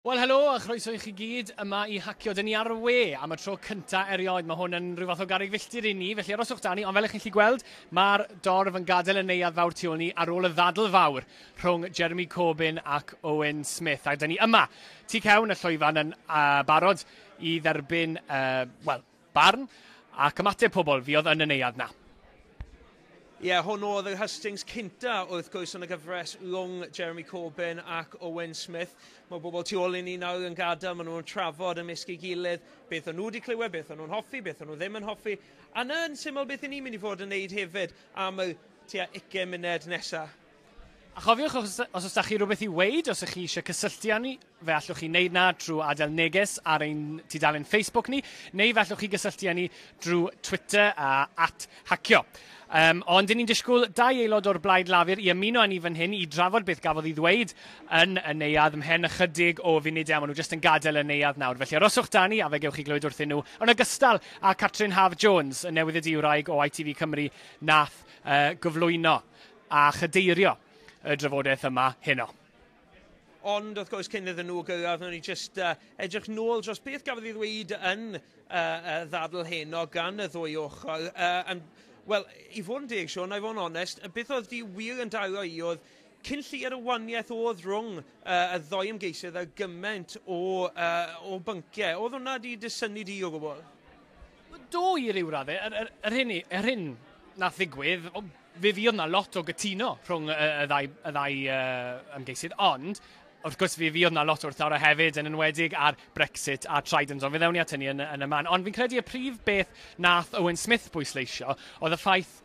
Wel, helo a chroeso i chi gyd yma i Hacio. Dyn ni ar y we am y tro cynta erioed. Mae hwn yn rhyw fath o garreg filltir i ni, felly aroswch da ni. Ond fel ych chi'n gallu gweld, mae'r dorf yn gadael y neuadd fawr tu ôl ni ar ôl y ddadl fawr rhwng Jeremy Corbyn ac Owen Smith. A dyn ni yma, tu cewn y llwyfan yn barod i dderbyn, wel, barn ac ymateb pobl fuodd yn y neuadd na. Ie, yeah, hwn oedd yr hystings cynta wrth gwrs yn y gyfres rhwng Jeremy Corbyn ac Owen Smith. Mae bobl tu ôl i ni nawr yn gadael, maen nhw'n trafod ymysg ei gilydd beth o'n nhw wedi clywed, beth o'n nhw'n hoffi, beth o'n nhw ddim yn hoffi. A na yn syml beth i ni'n mynd i fod yn neud hefyd am y tua 20 munud nesaf. A chofiwch, os oes da chi rhywbeth i weud, os ych chi eisiau cysylltu â ni, fe allwch chi wneud na drwy adael neges ar ein tudalen Facebook ni, neu fe allwch chi gysylltu â ni drwy Twitter a @hacio. Ond dyn ni'n disgwyl dau aelod o'r Blaid Lafur i ymuno â ni fan hyn i drafod beth gafodd ei ddweud yn y neuadd ymhen ychydig o funudau. Maen nhw jyst yn gadael y neuadd nawr. Felly aroswch da ni a fe gewch chi glywed wrthyn nhw. Yn ogystal â Catrin Haf Jones, y newyddiadurwraig o ITV Cymru, nath gyflwyno a chadeirio y drafodaeth yma heno. Ond wrth gwrs cyn iddyn nhw gyrraedd, wnawn ni jyst edrych nôl dros beth gafodd ei ddweud yn ddadl heno gan y ddwy ochr. Wel, i fod yn deg, Siôn, a i fod yn onest, beth oedd di wir yn daro i oedd cyn lleied o waniaeth oedd rhwng y ddoi ymgeisydd ar gymaint o bynciau. Oedd hwnna di dysynnu di o gwbl? Do i ryw raddau. Yr hyn nath ddigwydd, fe fuodd na lot o gytuno rhwng y ddau ymgeisydd, ond wrth gwrs fe fuodd na lot o wrthdaro hefyd, yn enwedig ar Brexit a Trident, ond fe ddewn ni at hynny yn y man. Ond fi'n credu y prif beth nath Owen Smith bwysleisio oedd y ffaith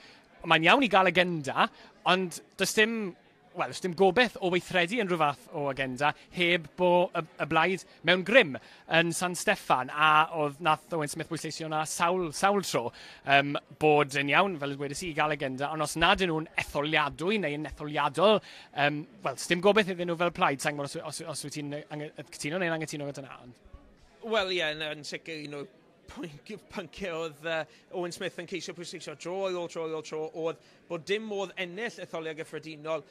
mae'n iawn i gael agenda, ond does dim, wel, does dim gobeith o weithredu unrhyw fath o agenda heb bo y blaid mewn grym yn San Steffan, a oedd nath Owen Smith bwysleisio na sawl tro bod yn iawn, fel wedes i, i gael agenda, ond os nad ydyn nhw'n etholiadwy neu yn etholiadol, wel, dim gobeith iddyn nhw fel plaid. Sa'n gwybod os wyt ti'n cytuno neu'n anghytuno gyda na. Ond. Wel, ie, yn sicr un o'r pynciau oedd Owen Smith yn ceisio pwysleisio dro ar ôl tro ar ôl tro oedd bod dim modd ennill etholiad gyffredinol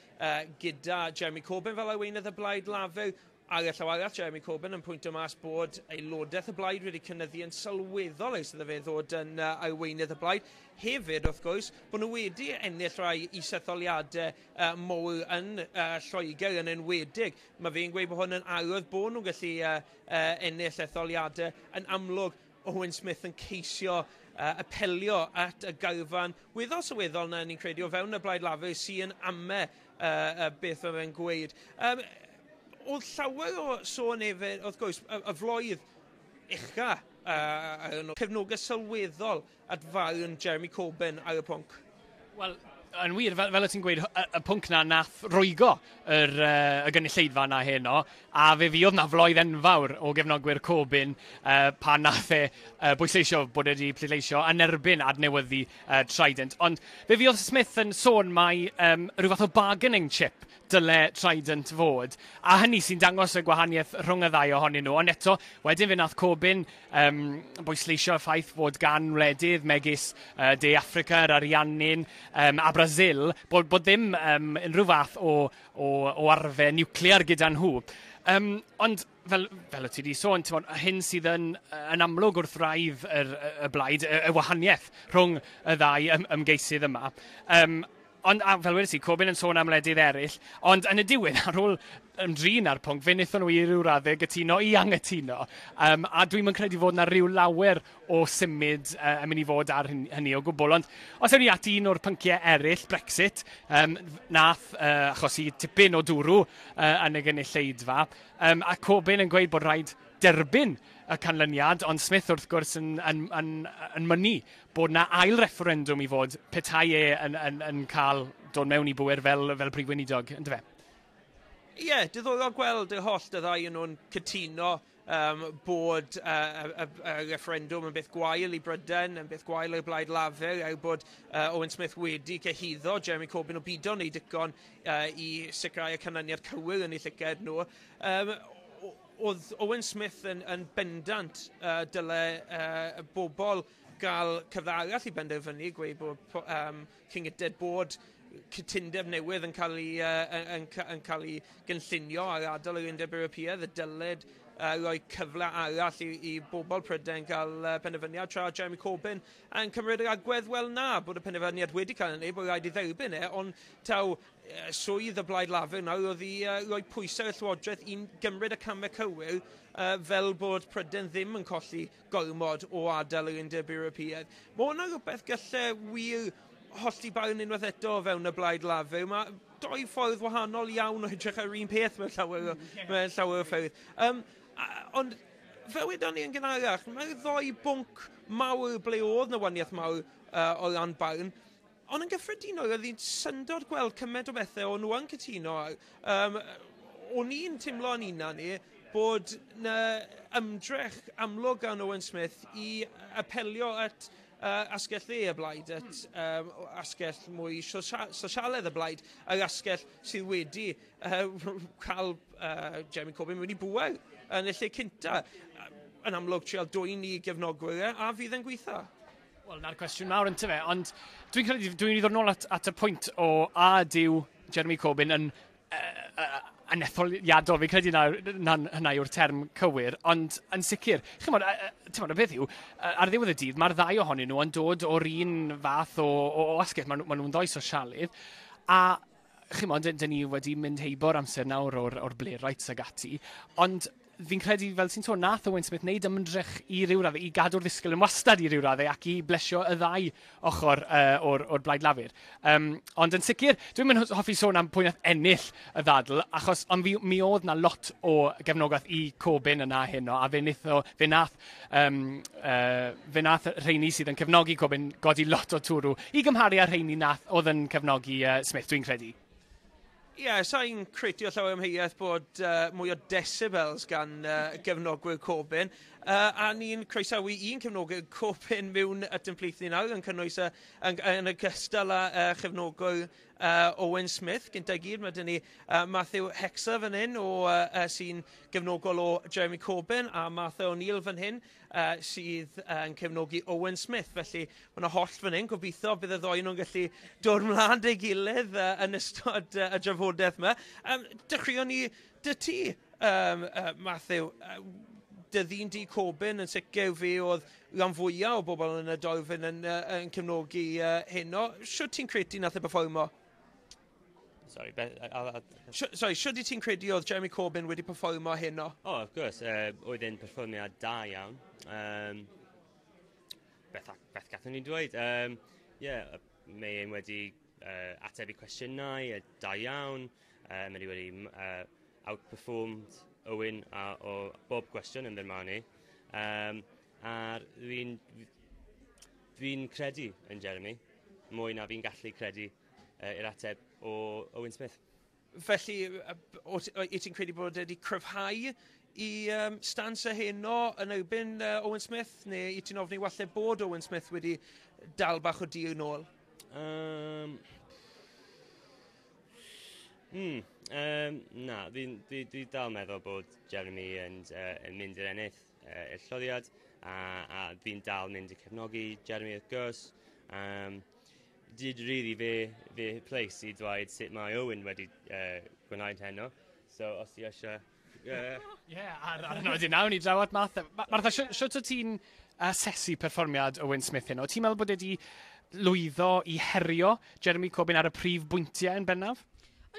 gyda Jeremy Corbyn fel arweinydd y Blaid Lafur. Ar y llaw arall, Jeremy Corbyn yn pwyntio mas bod aelodaeth y blaid wedi cynyddu yn sylweddol ers iddo fe ddod yn arweinydd y blaid. Hefyd, wrth gwrs, bod nhw wedi ennill rhai isetholiadau mowr yn Lloegr yn enwedig. Mae fe'n gweud bod hwn yn arwydd bod nhw'n gallu ennill etholiadau. Yn amlwg, Owen Smith yn ceisio apelio at y garfan weddol sylweddol na ni'n credu o fewn y Blaid Lafur sy'n ame beth mae fe'n gweud. Oedd llawer o sôn hefyd, wrth gwrs, y floedd ucha cefnogaeth sylweddol at farn Jeremy Corbyn ar y pwnc. Wel, yn wir, fel y ti'n gweud, y pwnc na nath rwygo y gynulleidfa na heno, a fe fuodd na floedd enfawr o gefnogwyr Corbyn pan nath e bwysleisio bod e wedi pleidleisio yn erbyn adnewyddu Trident. Ond fe fuodd Smith yn sôn mai rhyw fath o bargaining chip dyle Trident fod, a hynny sy'n dangos y gwahaniaeth rhwng y ddau ohonyn nhw. Ond eto, wedyn fe nath Corbyn bwysleisio y ffaith fod gan wledydd megis De Affrica, yr Ariannin a Brasil, bod ddim unrhyw fath o arfau niwclear gyda nhw. Ond fel y ti wedi sôn, t'mod, hyn sydd yn amlwg wrth wraidd y blaid, y wahaniaeth rhwng y ddau ymgeisydd yma. Ond a, fel wedes i, Corbyn yn sôn am wledydd eraill, ond yn y diwedd, ar ôl ymdrin â'r pwnc, fe wnaethon nhw i ryw raddau gytuno i angytuno. A dwi'm yn credu fod na ryw lawer o symud yn mynd i fod ar hynny o gwbl. Ond os ewn ni at un o'r pynciau eraill, Brexit, nath achosi tipyn o dwrw yn y gynulleidfa, a Corbyn yn gweud bod rhaid derbyn y canlyniad, ond Smith wrth gwrs yn mynnu bod na ail referendwm i fod petai e yn cael dod mewn i bwer fel prif weinidog, yndyfe? Ie, yeah, diddorol gweld y holl y ddau yn nhw'n cytuno bod y referendwm yn beth gwael i Bryden, yn beth gwael i'r Blaid Lafur, er bod Owen Smith wedi cyhuddo Jeremy Corbyn o bido wneud digon i sicrhau y canlyniad cywir yn eu llygad nhw. Oedd Owen Smith yn bendant dyle bobl gael cyfle arall i benderfynu, gweud bod cyn gyted bod cytundeb newydd yn cael ei, yn, yn, yn cael ei gynllunio ar adael yr Undeb Ewropeaidd, y dylid rhoi cyfle arall i bobl Prydain gael penderfyniad, tra Jeremy Corbyn yn cymryd yr agwedd, wel na, bod y penderfyniad wedi cael ei wneud, bod rhaid i dderbyn e, ond taw swydd y Blaid Lafur nawr oedd i roi pwysau y Llywodraeth i gymryd y camau cywir fel bod Prydain ddim yn colli gormod o adael yr Undeb Ewropeaidd. Mae hwnna rhywbeth gallai wir hollti barn unwaith eto o fewn y Blaid Lafur. Mae doi ffordd wahanol iawn o edrych ar un peth mewn llawer o ffyrdd. Ond fel wedon ni yn gynharach, mae'r ddoi bwnc mawr ble oedd na wahaniaeth mawr o ran barn, ond yn gyffredinol, oedd hi'n syndod gweld cymaint o bethau o'n nhw yn cytuno. O'n i'n teimlo yn unan ni bod na ymdrech amlwg gan Owen Smith i apelio at asgell dde y blaid, at asgell mwy sosialedd y blaid, yr asgell sydd wedi cael Jeremy Corbyn mewn i bŵer yn y lle cynta. Yn amlwg trial dwyn i gefnogwyr e, a fydd yn gweithio. Wel, na'r cwestiwn mawr yn tyfe, ond dwi'n credu, dwi'n ddod nôl at y pwynt o a ydyw Jeremy Corbyn yn etholiadol, fi'n credu na hynna yw'r term cywir, ond yn sicr, chymod, ti'n y beth yw, ar ddiwedd y dydd, mae'r ddau ohonyn nhw yn dod o'r un fath o asgell, maen nhw'n ddoi sosialydd, a chymod, dyn ni wedi mynd heibo'r amser nawr o'r Blairites ag ati, ond fi'n credu, fel ti'n sôn, nath Owen Smith wneud ymdrech i ryw raddau, i gadw'r ddisgwyl yn wastad i ryw raddau ac i blesio y ddau ochr o'r Blaid Lafur. Ond yn sicr, dwi'n mynd hoffi sôn am pwy nath ennill y ddadl, achos ond mi oedd na lot o gefnogaeth i Corbyn yna heno, a fe nath rheini sydd yn cefnogi Corbyn godi lot o twrw i gymharu â'r rheini nath oedd yn cefnogi Smith, dwi'n credu. Ie, yeah, sa'n credu o llawer amheuaeth bod mwy o decibels gan gefnogwyr Corbyn. A ni'n croesawu un cefnogwyr Corbyn mewn at yn plith ni nawr, yn cynnwys yn ogystal â chefnogwyr Owen Smith. Gynta i gyd, mae dyn ni Matthew Hexer fan hyn, sy'n gefnogol o Jeremy Corbyn, a Martha O'Neill fan hyn, sydd yn cefnogi Owen Smith. Felly mae yna holl fan hyn, gobeithio bydd y ddoi nhw'n gallu dod mlaen â'i gilydd yn ystod y drafodaeth yma. Dechreuon ni dy ti, Matthew, dy ddyn di Corbyn yn sicr fi oedd rhan fwyaf o bobl yn y dorfyn yn cefnogi heno. Siwt ti'n credu nath e performo? Sorry, be, a, Sorry, siwt ti'n credu oedd Jeremy Corbyn wedi performo heno? Oh, of course. Oedd e'n perfformiad da iawn. Beth gallwn ni dweud? Yeah, mae e'n wedi ateb i cwestiynau, da iawn. Mae wedi outperformed Owen o bob cwestiwn yn fy marn i. A dwi credu yn Jeremy, mwy na fi'n gallu credu i'r ateb o Owen Smith. Felly, i ti'n credu bod wedi cryfhau i stance e heno yn erbyn Owen Smith, neu i ti'n ofni walle bod Owen Smith wedi dal bach o dir nôl? Na, dwi dal meddwl bod Jeremy yn mynd i'r ennill i'r etholiad, a fi'n dal mynd i cefnogi Jeremy wrth gwrs. Did really fe place i dweud sut mae Owen wedi gwneud heno. So os ti eisiau. Ie, ar nodyn nawn ni draw at Martha. Martha, siwt o ti'n asesu perfformiad Owen Smith heno? Ti'n meddwl bod wedi lwyddo i herio Jeremy Corbyn ar y prif bwyntiau yn bennaf?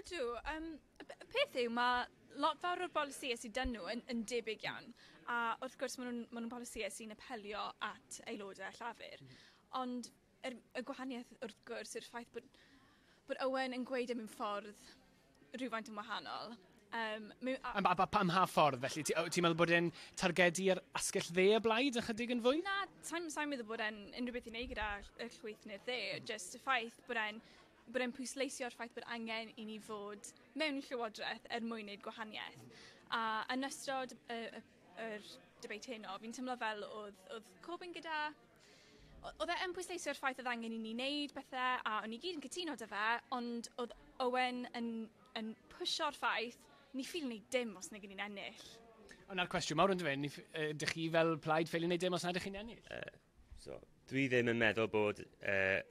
Ydw. Y peth yw, mae lot fawr o'r bolisïau sydd dyn nhw yn debyg iawn. A wrth gwrs, maen nhw'n bolisïau sy'n apelio at aelodau Llafur. Ond y gwahaniaeth wrth gwrs yw'r ffaith bod Owen yn gweud e mewn ffordd rhywfaint yn wahanol. Am ha ffordd, felly? Ti'n meddwl bod e'n targedu'r asgell dde y blaid ychydig yn fwy? Na, sa meddwl bod e'n unrhyw beth i wneud gyda y chwith neu'r dde. Just y ffaith bod e'n pwysleisio'r ffaith bod angen i ni fod mewn llywodraeth er mwyn wneud gwahaniaeth. A yn ystod yr debate heno, fi'n teimlo fel oedd Corbyn gyda oedd e yn pwysleisio'r ffaith oedd angen i ni wneud bethau, a o'n i gyd yn cytuno 'da fe, ond oedd Owen yn pwysio'r ffaith, ni ffili wneud dim os nag ni'n ennill. Ond na'r cwestiwn mawr yn dweud, ydych chi fel plaid ffili wneud dim os nad ydych chi'n ennill? So, dwi ddim yn meddwl bod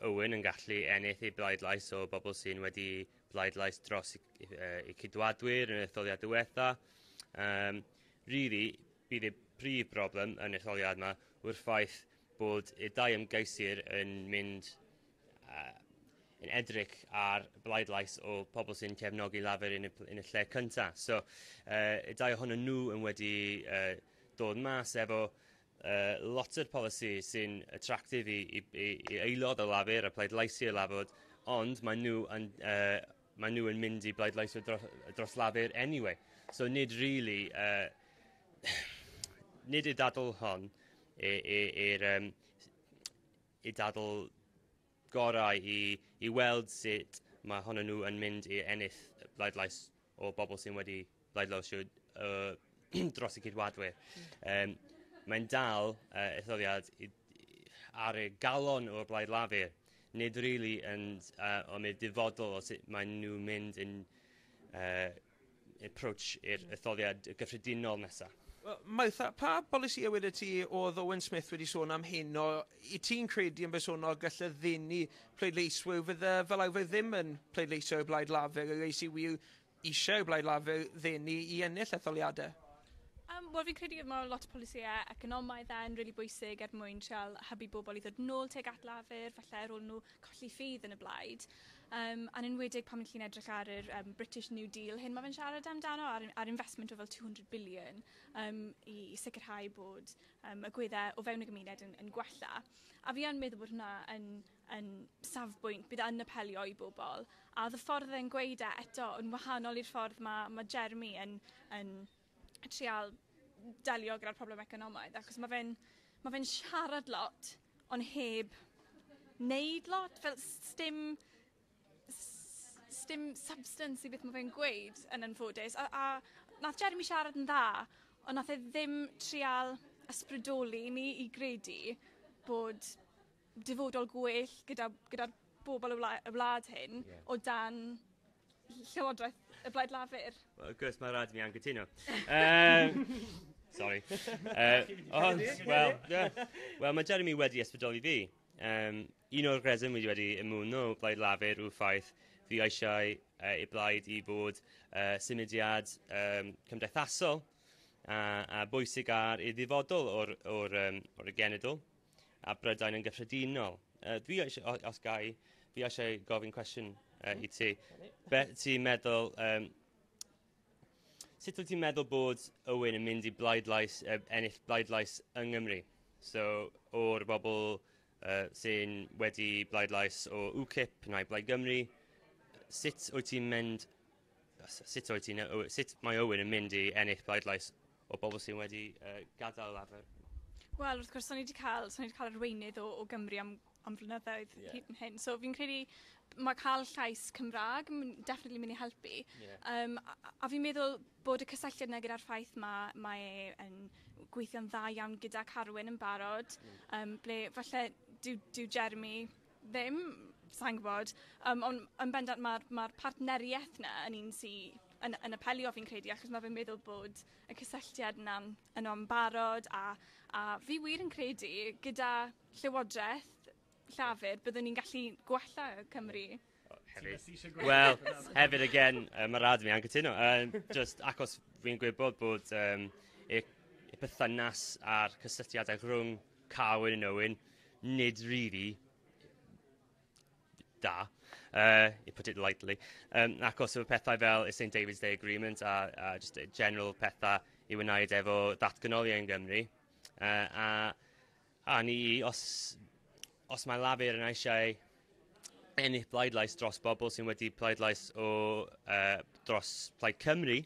Owen yn gallu ennill ei bleidlais o bobl sy'n wedi bleidlais dros i Ceidwadwyr yn y etholiad diwetha. Really, bydd y prif broblem yn y etholiad yma yw'r ffaith bod y dau ymgeiswyr yn mynd yn edrych ar bleidlais o pobl sy'n cefnogi Lafur yn y lle cyntaf. So, y dau ohonyn nhw yn wedi dod mas efo lot o'r polisi sy'n attractive i aelod o Lafur a pleidleisio Lafur, ond maen nhw yn mynd i bleidleisio dros Lafur anyway. So nid really, nid y dadl hon i dadl gorau i weld sut mae honno nhw yn mynd i ennill bleidlais o bobl sy'n wedi bleidleisio dros y Ceidwadwyr. Mae'n dal etholiad ar y galon o'r Blaid Lafur, nid really yn om y dyfodol o sut maen nhw'n mynd yn approach i'r etholiad gyffredinol nesaf. Wel, Martha, pa bolisi wedi ti oedd Owen Smith wedi sôn am hyn o i ti'n credu yn bersonol gallai ddenu pleidleiswyr fydde fel arfer ddim yn pleidleisio i'r Blaid Lafur, y rei sydd wir eisiau Blaid Lafur ddenu i ennill etholiadau? Wel, fi'n credu mae lot o polisïau economaidd yn really bwysig er mwyn trial hybu bobl i ddod nôl tuag at Lafur, falle ar ôl nhw colli ffydd yn y blaid. A'n enwedig pan ni'n edrych ar yr British New Deal hyn mae fe'n siarad amdano, ar investment o fel 200 billion i sicrhau bod y gweddau o fewn y gymuned yn gwella. A fi yn meddwl bod hwnna yn safbwynt bydd yn apelio i bobl. A oedd y ffordd e'n gweud e eto yn wahanol i'r ffordd mae Jeremy yn trial delio gyda'r problem economaidd, achos mae fe siarad lot, ond heb wneud lot, fel sdim substance i beth mae fe'n gweud yn anffodus. A nath Jeremy siarad yn dda, ond nath e ddim trial ysbrydoli ni i gredu bod dyfodol gwell gyda bobl y wlad hyn o dan Llywodraeth y Blaid Lafur. Wel, wrth gwrs mae rhaid i mi anghytuno. Sorry. Ond, well, yeah. Well, mae Jeremy wedi ysbrydoli fi. Un o'r reswm wedi ymuno Blaid Lafur yw'r ffaith fi eisiau i blaid i bod symudiad cymdeithasol a bwysig ar i ddyfodol o'r genedl a Brydain yn gyffredinol. Dwi eisiau, os gai, fi eisiau gofyn cwestiwn i ti. Be ti'n meddwl, sut wyt ti'n meddwl bod Owen yn mynd i bleidlais, ennill bleidlais yng Nghymru? So, o'r bobl sy'n wedi bleidlais o UKIP neu Blaid Gymru, sut mae Owen yn mynd i ennill bleidlais o bobl sy'n wedi gadael Lafur? Wel, wrth gwrs, o'n i wedi cael arweinydd o Gymru am flynyddoedd hyd yn hyn. So fi'n credu mae cael llais Cymraeg yn definitely mynd i helpu. A fi'n meddwl bod y cysylltiad yna gyda'r ffaith mae e yn gweithio'n dda iawn gyda Carwyn yn barod, ble falle dyw Jeremy ddim, sa'n gwybod, ond yn bendant mae'r partneriaeth yna yn un sy'n yn apelio fi'n credu, achos mae fe'n meddwl bod y cysylltiad yna yno yn barod, a fi wir yn credu gyda Llywodraeth Llafur byddwn ni'n gallu gwella Cymru. Hefyd. Wel, hefyd again, mae rhaid i mi anghytuno. Just achos fi'n gwybod bod y perthynas a'r cysylltiadau rhwng Carwyn and Owen nid really da, to put it lightly. Achos o pethau fel y St David's Day Agreement a just general pethau i wneud efo datganoli yn Gymru. A ni, os mae Lafur yn eisiau ennill bleidlais dros bobl sy'n wedi pleidlais o dros Plaid Cymru,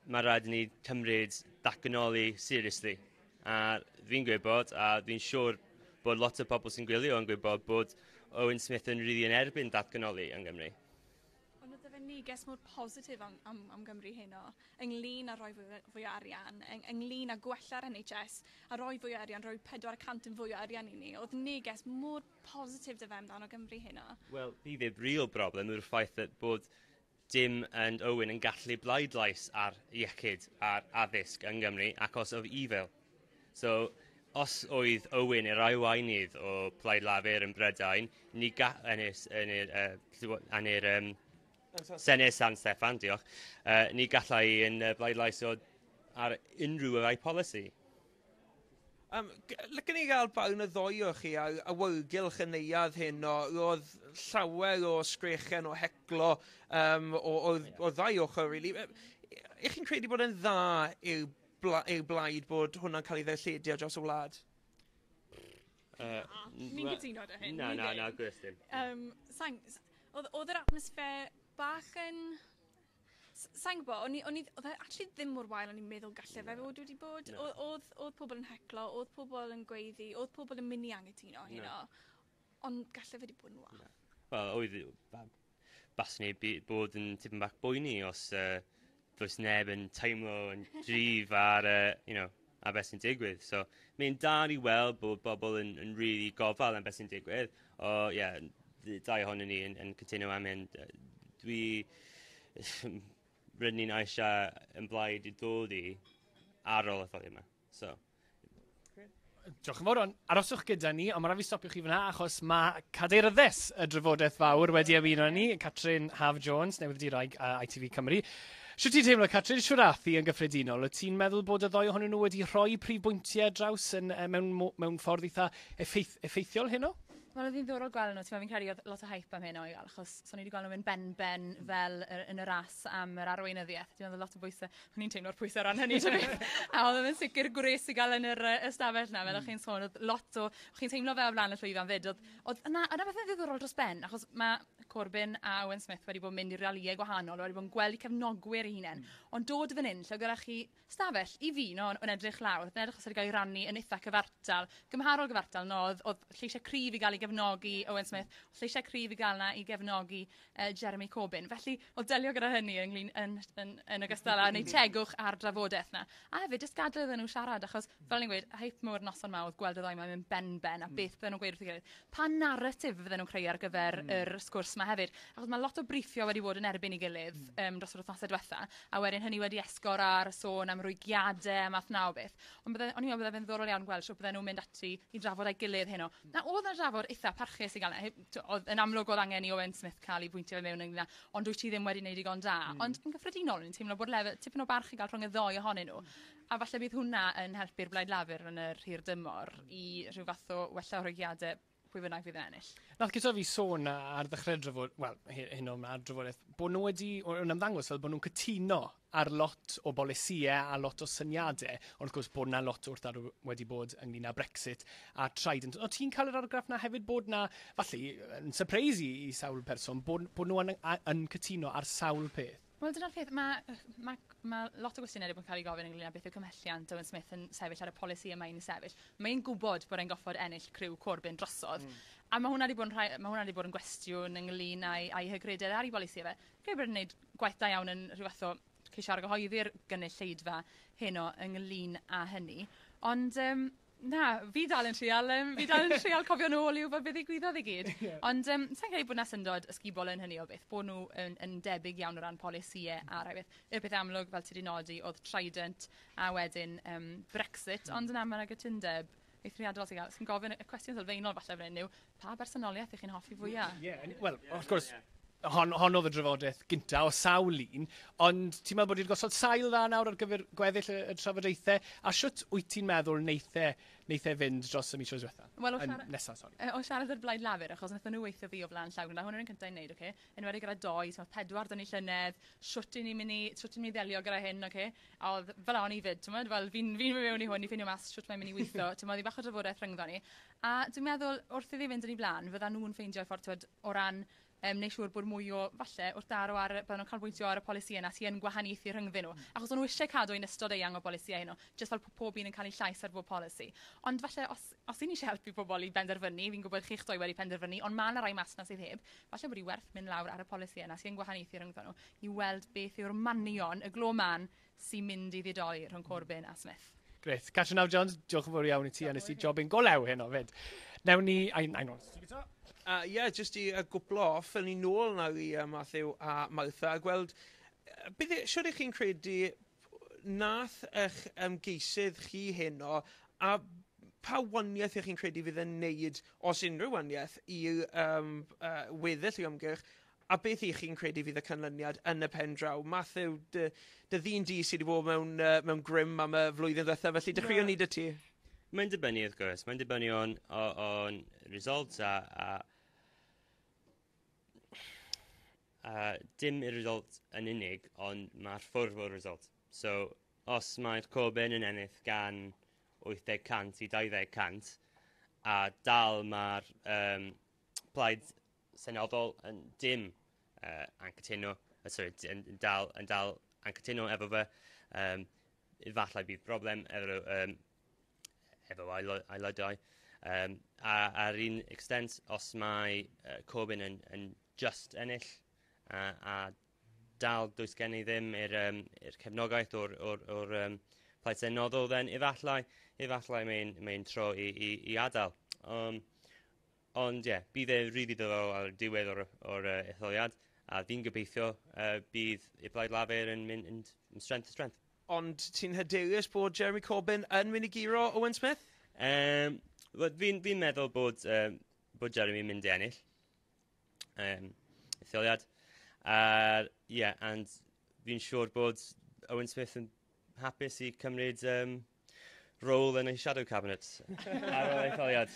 mae rhaid i ni cymryd datganoli seriously. A fi'n gwybod, a fi'n siŵr bod lot o pobl sy'n gwylio yn gwybod bod Owen Smith yn rili yn erbyn datganoli yng Nghymru. Ond oedd fe neges mor positif am Gymru heno, ynglyn â rhoi fwy o arian, ynglyn â gwella'r NHS, a rhoi fwy o arian, rhoi 400 yn fwy o arian i ni. Oedd neges mor positif dy fe amdano Gymru heno. Wel, bydd y real problem yw'r ffaith that bod dim and Owen yn gallu bleidlais ar iechyd a'r addysg yng Nghymru achos of evil. So, Os oedd Owen yr arweinydd o Plaid Lafur yn Brydain, ni ennill yn yr, yn yr Senedd San Steffan, diolch, ni gallai yn bleidlais o ar unrhyw rai polisi. Licen ni gael barn y ddoi o chi ar awyrgylch y neuadd hyn o, roedd llawer o sgrechen, o heclo, o ddau ochr, really. Ych chi'n credu bod yn dda i'r blaid bod hwnna'n cael ei ddarlledu ar draws y wlad? Ni'n cytuno dy hyn. Na, na, na, gwrs dim. Oedd yr atmosffer bach yn... Sa'n gwybod, oedd e actually ddim mor wael o'n i'n meddwl gallai fe fod wedi bod. Oedd pobl yn heclo, oedd pobl yn gweiddi, oedd pobl yn mynd i angytuno heno. Ond gallai fe wedi bod yn wael. Wel, oedd baswn ni bod yn tipyn bach boeni os does neb yn teimlo yn gryf ar, ar beth sy'n digwydd. So, mae'n da i weld bod bobl yn really gofal am beth sy'n digwydd. O, ie, yeah, dau ohonyn ni yn cytuno am hyn. Rydyn ni'n eisiau yn blaid i dod i ar ôl etholiad yma. So. Diolch yn fawr, ond aroswch gyda ni, ond mae rhaid fi stopio chi fyna, achos mae cadeiryddes y drafodaeth fawr wedi ymuno â ni, Catrin Haf Jones, newyddiadurwraig ITV Cymru. Shwt ti'n teimlo, Catrin? Shwt ath hi yn gyffredinol? Wyt ti'n meddwl bod y ddoi ohonyn nhw wedi rhoi prif bwyntiau draws mewn ffordd eitha effeithiol heno? Wel, oedd hi'n ddiddorol gweld nhw. Ti'n, fi'n credu oedd lot o hype am hyn o i gael, achos so ni wedi gweld nhw mynd ben-ben fel yn y ras am yr arweinyddiaeth. Dwi'n meddwl lot o bwysau, o'n i'n teimlo'r pwysau o ran hynny, ta beth. A oedd yn sicr gwres i gael yn yr ystafell na, fel o'ch chi'n sôn, oedd lot o, o'ch chi'n teimlo fel o flaen y llwyfan fyd, oedd yna beth yn ddiddorol dros ben, achos mae Corbyn a Owen Smith wedi bod yn mynd i ralïau gwahanol, wedi bod yn gweld eu cefnogwyr eu hunain. Ond dod fan hyn, lle gyda chi stafell, i fi, no, yn edrych lawr, yn edrych os wedi cael ei rannu yn eitha cyfartal, gymharol gyfartal, no, oedd lleisiau cryf i gael ei gefnogi Owen Smith, oedd lleisiau cryf i gael na i gefnogi Jeremy Corbyn. Felly, oedd delio gyda hynny ynglyn, yn ogystal â wneud tegwch ar drafodaeth na. A hefyd, jyst gadael iddyn nhw siarad, achos, fel ni'n gweud, hype mawr noson ma oedd gweld y ddau ma'n mynd ben-ben, a beth bydden nhw'n gweud wrth ei gilydd. Pa narratif fydden nhw'n creu ar gyfer yr sgwrs ma hefyd? Achos mae lot o briffio wedi bod yn erbyn ei gilydd dros yr wythnosau diwetha, a wedyn hynny wedi esgor ar sôn am rwygiadau a math na o beth. Ond o'n i'n meddwl bydde fe'n ddiddorol iawn gweld shwt bydden nhw'n mynd ati i drafod â'i gilydd heno. Na, oedd yna drafod eitha parchus i gael. Oedd yn amlwg oedd angen i Owen Smith cael ei bwyntio fe mewn ynglyn â, ond dwyt ti ddim wedi wneud digon da. Ond yn gyffredinol, o'n i'n teimlo bod lefel, tipyn o barch i gael rhwng y ddoi ohonyn nhw. A falle bydd hwnna yn helpu'r Blaid Lafur yn yr hir dymor i rhyw fath o wella rhwygiadau pwy bynnag fydd yn ennill. Nath gyda fi sôn ar ddechrau'r drafod, wel, hyn o'n ar drafodaeth, bod nhw wedi, o'n ymddangos fel bod nhw'n cytuno ar lot o bolisïau a lot o syniadau, ond wrth gwrs bod na lot o wrthdaro wedi bod ynglyn â Brexit a Trident. O ti'n cael yr argraff na hefyd bod na, falle, yn surprise i sawl person, bod nhw yn cytuno ar sawl peth? Wel, dyna'r peth, ma lot o gwestiynau wedi bod yn cael ei gofyn ynglyn â beth yw cymhelliant Owen Smith yn sefyll ar y polisi yma i'n sefyll. Mae'n gwybod bod e'n goffod ennill criw Corbyn drosodd. A mae hwnna wedi bod yn, rhai, mae hwnna wedi bod yn gwestiwn ynglyn â'i hygrededd ar ei bolisi efe. Credu bod e'n gwneud gwaith da iawn yn rhyw fath o ceisio argyhoeddi'r gynulleidfa heno ynglyn â hynny. Ond na, fi dal yn trial cofio nôl i wybod beth ddigwyddodd i gyd. Ond sa'n credu bod 'na syndod ysgubol yn hynny o beth, bod nhw yn debyg iawn o ran polisïau a rhai beth. Y peth amlwg, fel ti wedi nodi, oedd Trident a wedyn Brexit, ond yna mae yna gytundeb eithriadol sy'n gael. Sy'n gofyn y cwestiwn sylfaenol falle fan hyn yw, pa bersonoliaeth ych chi'n hoffi fwyaf? Ie, yeah, wel, wrth gwrs, hon oedd y drafodaeth gynta o sawl un, ond ti'n meddwl bod wedi gosod sail dda nawr ar gyfer gweddill y trafodaethau, a shwt wyt ti'n meddwl neith e fynd dros y misoedd diwetha? Wel, Yn nesa, sori. O siarad yr Blaid Lafur, achos wnaethon nhw weithio fi o flaen llaw, gyda hwn yw'r un cyntaf i wneud, oce? Enwedig gyda doi, so pedwar dyn ni llynedd, shwt i ni'n mynd i ddelio gyda hyn, oce? A oedd fel o'n i fyd, ti'n meddwl, fel fi'n mynd mewn i hwn i ffindio mas shwt mae'n mynd i weithio, ti'n meddwl, bach o drafodaeth rhyngddo ni. A dwi'n meddwl, wrth iddi fynd yn ei blaen, fydda nhw'n ffeindio'i ffordd, t'wod, o ran neud siŵr bod mwy o, falle, wrth daro ar, bydden nhw'n canolbwyntio ar y polisi yna sy'n yn gwahaniaethu rhyngddyn nhw. Achos o'n nhw eisiau cadw un ystod eang o bolisïau hyn, jyst fel pob un yn cael ei llais ar bob polisi. Ond falle, os i ni eisiau helpu pobl i benderfynu, fi'n gwybod chi'ch doi wedi penderfynu, ond mae yna rai mas na sydd heb, falle bod i werth mynd lawr ar y polisi yna sy'n gwahaniaethu rhyngddyn nhw, i weld beth yw'r manion, y glo man, sy'n mynd i ddidoli rhwng Corbyn a Smith. Gret. Catrin Haf Jones, diolch yn fawr iawn i ti, a nes i jobyn go lew heno fyd. Newn ni... Ai, no. Ie, yeah, jyst i gwplo off, yn ni nôl nawr i Matthew a Martha, a gweld, beth, shwt ych chi'n credu nath eich ymgeisydd chi heno, a Pa waniaeth ych chi'n credu fydd yn neud, os unrhyw waniaeth, i'r weddill i ymgyrch, a beth ych chi'n credu fydd y canlyniad yn y pen draw? Matthew, dy ddyn di sydd wedi bod mewn grym am y flwyddyn ddiwethaf, felly dechreuon ni 'da ti. Mae'n dibynnu wrth gwrs, mae'n dibynnu on results a dim y result yn unig, ond mae'r ffurf o'r result. So, os mae'r Corbyn yn ennill gan 80% i 20%, a dal mae'r plaid seneddol yn dim anghytuno, sorry, yn dal anghytuno efo fe, efallai bydd broblem efo aelodau. A ar un extent, os mae Corbyn yn just ennill a dal does gen i ddim i'r cefnogaeth o'r plaid seneddol, then efallai mae'n tro i adael. Ond ie, yeah, bydd e rili really ddiddorol ar y diwedd o'r etholiad, a fi'n gobeithio bydd y Blaid Lafur yn mynd yn strength to strength. Ond ti'n hyderus bod Jeremy Corbyn yn mynd i guro Owen Smith? Well, fi'n meddwl bod Jeremy yn mynd i ennill etholiad. Yeah, and fi'n siŵr bod Owen Smith yn hapus i cymryd rôl yn ei shadow cabinet ar ôl etholiad.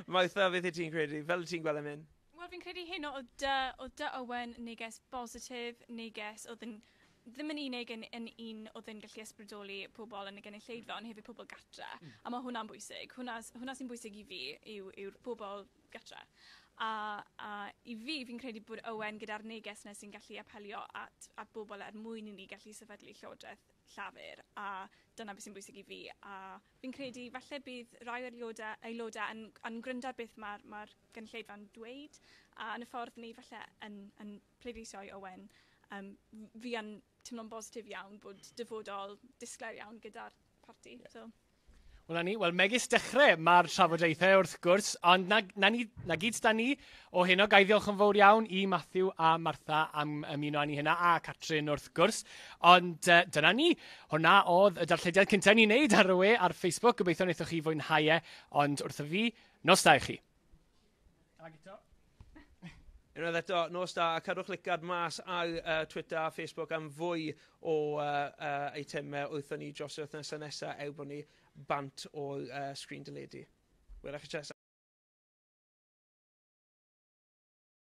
Martha, beth wyt ti'n credu? Fel ti'n gweld yn mynd? Wel, fi'n credu hyn oedd 'da Owen neges bositif, neges oedd yn ddim yn unig yn un oedd yn gallu ysbrydoli pobl yn y gynulleidfa, ond hefyd pobl gatre. A mae hwnna'n bwysig. Hwnna sy'n bwysig i fi yw'r pobl gatre. A i fi, fi'n credu bod Owen gyda'r neges yna sy'n gallu apelio at bobl er mwyn i ni gallu sefydlu Llywodraeth Llafur. A dyna beth sy'n bwysig i fi. A fi'n credu falle bydd rai aelodau yn gryndo ar beth mae'r gynulleidfa'n dweud. A yn y ffordd ni falle yn pleidleisio i Owen. Fi yn teimlo'n bositif iawn bod dyfodol disglair iawn gyda'r parti. Yeah. So. Wel, na ni, wel, megis dechrau mae'r trafodaethau wrth gwrs, ond na gyd da ni o heno. Ga i ddiolch yn fawr iawn i Matthew a Martha am ymuno â ni hynna, a Catrin wrth gwrs. Ond dyna ni, hwnna oedd y darllediad cyntaf ni'n neud ar y we ar Facebook. Gobeithio wnaethoch chi fwynhau e, ond wrtho fi, nos da i chi. Ag eto. Unwaith eto, nos da, a cadwch lygad mas ar Twitter a Facebook am fwy o eitemau wrthon ni dros yr wythnosau nesaf er bod ni bant o'r sgrin deledu. Welwch chi tro.